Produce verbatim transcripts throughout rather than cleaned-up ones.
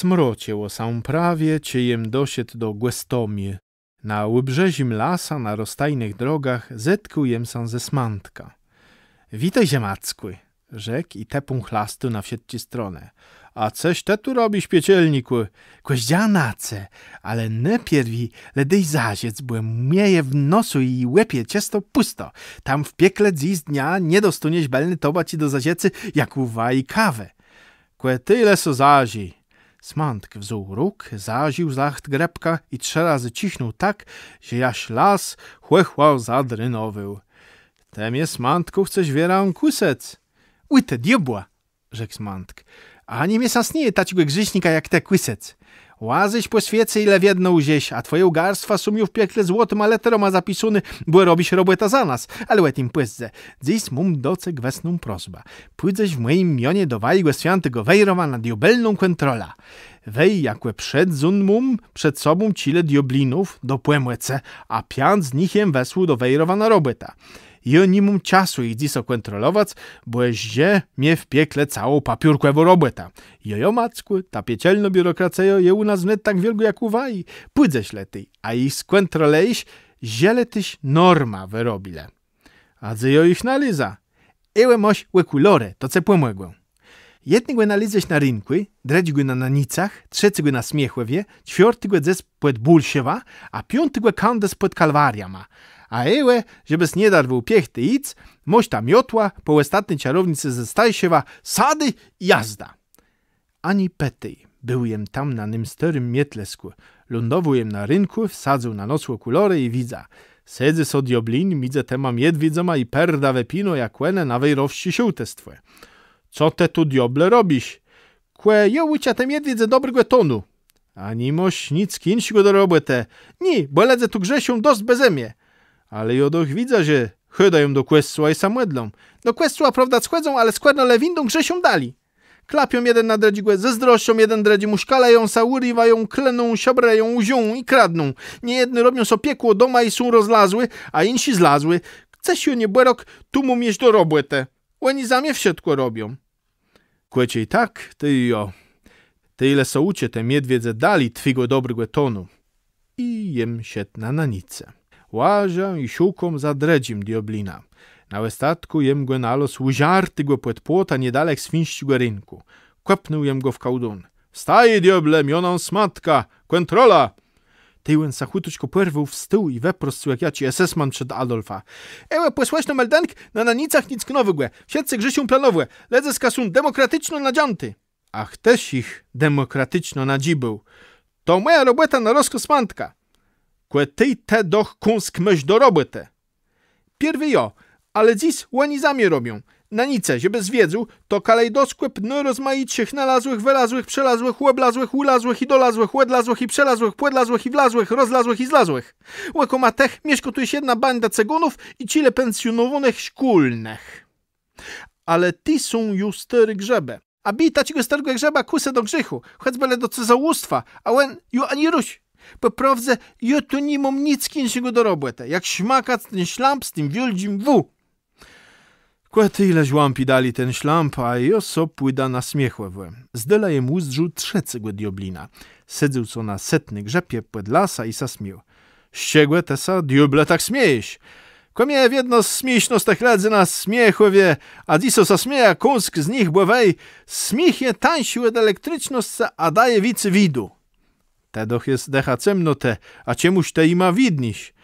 Stmroczëło sã prawie, czej jem doszedł do Gòstomie. Na òbrzeżim lasa, na rozstajnëch drogach, zetkł jem sã ze Smãtkã. „Witôj, Zemackù”, rzekł i tepnął chlastã na wszëtczé stronë. „A cëż të tu robisz, piekelnikù?” „Kò żdã na ce, ale nôpierwi le dôj zażëc, bò mie je w nosu i łepie czësto pùsto. Tam w piekle dzysdnia nie dostóniesz bëlny tobaczi do zażëcô, jak ù waji kawë.” „Kò të le so zażëj.” Smãtk wzął róg, zażił lacht grëpkã i trzë razë czichnął tak, że jaż las chòchła zadrënowôł. „Të mie, Smãtkù, chcesz wierã kùsëc?” „Ù të diôbła”, rzekł Smãtk. „Ani mie sã snije taczégò grzésznika jak të kùsëc. Łazysz pò swiece, ile wiedno ùżiesz, a twòje łgarstwa są ju w piekle złotima lëtrama zapisóné, bò robisz robòtã za nas, ale ò tim pòzdze. Dzys móm do ce gwësną prosbã. Pùdzesz w mòjim mionie do wajégò swiãtégò Wejrowa na diôbelną kòntrolã. Wej, jakò przedzón móm przed sobą czile diôblënów do pòmòcë, a piãc z nich jem wësłôł do Wejrowa na robòtã. Jô ni móm czasu jich dzysô kòntrolowac, bò żdże mie w piekle całô papiórkòwô robòta. Jo, jo, Mackù, ta piekelnô biurokracëjô je ù nas wnet tak wiôlgô jak ù waji. Pùdzesz le të, a jich skòntrolëjesz, żelë téż normã wërobilë.” „A dze jô jich nalézã?” „Ejle, môsz òkùlôrë, to ce pòmògą. Jednégò nalézesz na rënkù, drëdżégò na Nanicach, trzecégò na Smiechòwie, czwiôrtégò dzes pòd Bòlszewã, a piątégò kãdës pòd Kalwariama. A ejle, żebës nie darwôł piechti jic, môsz tã miotłã, pò òstatny czarownicë ze Stajszewa, sadë i jazda.” Ani pëtôj, béł jem tam na nym stôrim mietlëskù. Lądowôł jem na rënkù, wsadzył na nos òkùlôrë i widzã. Sedzy so diôblin midzë tima miedwiedzama i perdã wëpinô jak òne na wejrowsczé szôłtëstwò. „Co të tu, diôble, robisz?” „Kò jô ùczã te miedwiedze dobrégò tónu.” „A ni môsz nick jinszégò do robòtë?” „Nié, bò lëdze tu grzeszą dosc beze mie.” „Ale jô doch widzã, że chòdają do kòscoła i sã mòdlą.” „Do kòscoła prôwdac chòdzą, ale skòrno le wińdą, grzeszą dali. Klapią jeden na drëdżégò, zôzdroszczą jeden drëdżémù, szkalëją sã, ùriwają, klną, szabrëją, łżą i kradną. Niejedny robią so piekło doma i są rozlazłi, a jinszi zlazłi. Cëż jô, niebòrôk, tu móm jesz do robòtë. Òni za mie wszëtkò robią.” „Kò czej tak, tej jo. Tej le so ùczë te miedwiedze dali twégò dobrégò tónu.” I jem szedł na Nanice. Łażã i szukóm za drëdżim diôblinã. Na òstatkù jem gò nalôzł ùżartégò pòd płotã niedalek Swińsczégò Rënkù. Kòpnął jem gò w kòłdón. „Wstôj, diôble, mionã Smatka! Kòntrola!” Tej òn sã chùtuszkò pòrwôł w stół i wëproscył jak jaczi esesman przed Adolfã: „Ejle, pòsłëszno, meldënk: na Nanicach nick nowégò. Wszëtcë grzeszą planowò. Lëdzëska są demòkraticzno nadżãti.” „A chtëż jich demòkraticzno nadżibôł?” „To mòja robòta na rozkôz Smatka.” „Kò tej të doch kąsk môsz do robòtë.” „Pierwi jo, ale dzys òni za mie robią. Nanice, żebës wiedzôł, to kalejdoskòp nôrozmajitszich nalazłëch, wëlazłëch, przelazłëch, òblazłëch, ùlazłëch i dolazłëch, òdlazłëch i przelazłëch, pòdlazłëch i wlazłëch, rozlazłëch i zlazłëch. Òkróma tëch mieszkô tu jesz jedna banda cëgónów i czile pensjonowónëch szkólnëch. Ale ti są ju stôri grzëbë. A biôj taczégò stôrégò grzëba kùsë do grzéchù, chòcbë le do cezołóstwa, a òn ju ani rusz. Pò prôwdze, jô tu ni móm nick jinszégò do robòtë, jak szmakac ten szlamp z tim wiôldżim W. Kò tej le szłampi dali ten szlamp, a jô so pùdã na Smiechòwò. Zdôla jem ùzdrzôł trzecégò diôblina. Sedzôł so na setny grzëpie pòd lasã i sã smiôł. „Z czegò të sã, diôble, tak smiejesz?” „Kò mie wiedno smiészno z tëch lëdzy na Smiechòwie, a dzysô sã smiejã kąsk z nich, bò wej, smiéch je tańszi òd elektricznoscë, a dôwô wicy widu.” „Të doch jes dëcha cemnotë, a czemùż të jima widnisz?”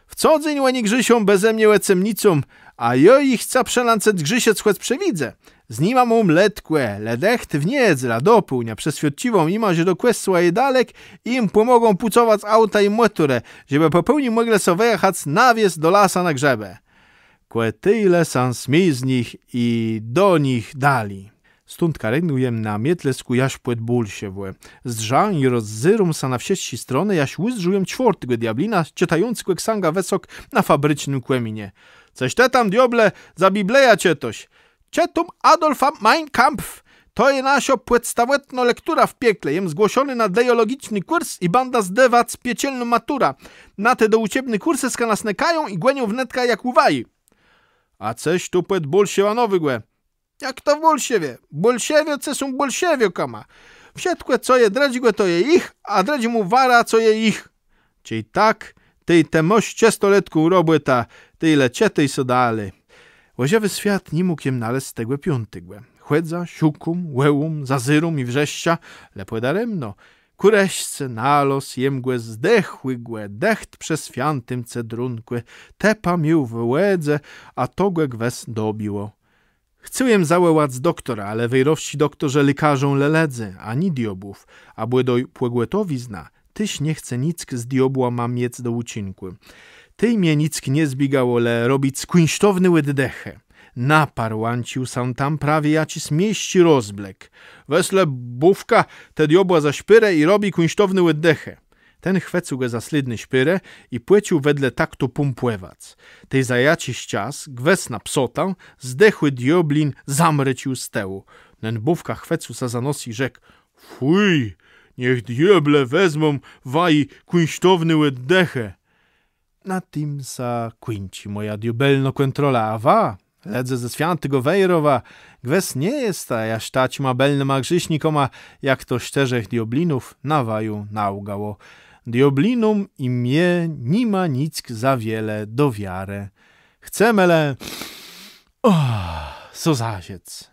„W co dzéń òni grzeszą beze mie òd cemnicë, a jô jich chcã przënãcëc grzeszëc chòc przë widze. Z nima móm letkò, le dëcht w niedzelã do pôłnia przeswiôdcziwóm jima, że do kòscoła je dalek, i jim pòmôgóm pùcowac auta i mòtorë, żebë pò pôłnim mòglë so wëjachac na wies do lasa na grzëbë.” Kò tej le sã smiôł z nich i do nich dali. Stąd kargnął jem na mietlëskù jaż pòd Bòlszewò. Zdrzã i rozzéróm sã na wszëtczé stronë, jaż ùzdrzôł jem czwiôrtégò diôblina, czëtającégò ksãgã wësok na fabricznym kòminie. „Cëż të tam, diôble, za Biblëjã czëtôsz?” „Czëtóm Adolfa Mein Kampf. To je naszô pòdstawòwô lektura w piekle. Jem zgłoszony na ideòlogiczny kùrs i bãdã zdôwac piekelną maturã. Na te doùczebné kùrsë skądka nas nëkają i gònią wnetka jak ù waji.” „A cëż tu pòd Bòlszewã nowégò?” „Jak to w Bòlszewie? Bòlszewiôcë są bòlszewiôkama. Wszëtkò, co je drëdżégò, to je jich, a drëdżémù wara, co je jich. Czej tak, tej të môsz czësto letką robòtã, tej le czëtôj so dali. Òżëwłi swiat ni mógł jem nalezc tegò piątégò. Chòdzã, szukóm, wòłóm, zazéróm i wrzeszczã, le pò daremno. Kùreszce nalôzł jem gò zdechłégò, dëcht przë swiãtim Cedrónkù, tëpã miôł w wòdze, a to gò gwës dobiło. Chcôł jem zawòłac doktora, ale wejrowsczi doktorze lékarzą le lëdzy, a nié diôbłów, a bò do pògòtowizna téż nie chce nick z diôbłama miec do ùczinkù. Tej mie nick nie zbigało le robic kùńsztowné òddechë. Naparłãcził sã tam prawie jaczis miesczi rozblek. Wez le, bówka, te diôbła za szpérë i robi kùńsztowné òddechë. Ten chwëcył gò za slédné szpérë i pòczął wedle taktu pómpòwac. Tej za jaczis czas gwës na psotã zdechłi diôblin zamrëczôł z tëłu. Nen bówka chwëcył sã za nos i rzekł: „Fùj, niech diôblë wezmą waji kùńsztowné òddechë”. Na tim sã kùńczi mòja diôbelnô kòntrola, a wa, lëdze ze swiãtégò Wejrowa, gwës nie jesta jaż taczima bëlnyma grzésznikama, jak to sztërzech diôblinów na waju nałgało. Diôblinóm i mie ni ma nick za wiele do wiarë. Chcemë le, ò, so zażëc.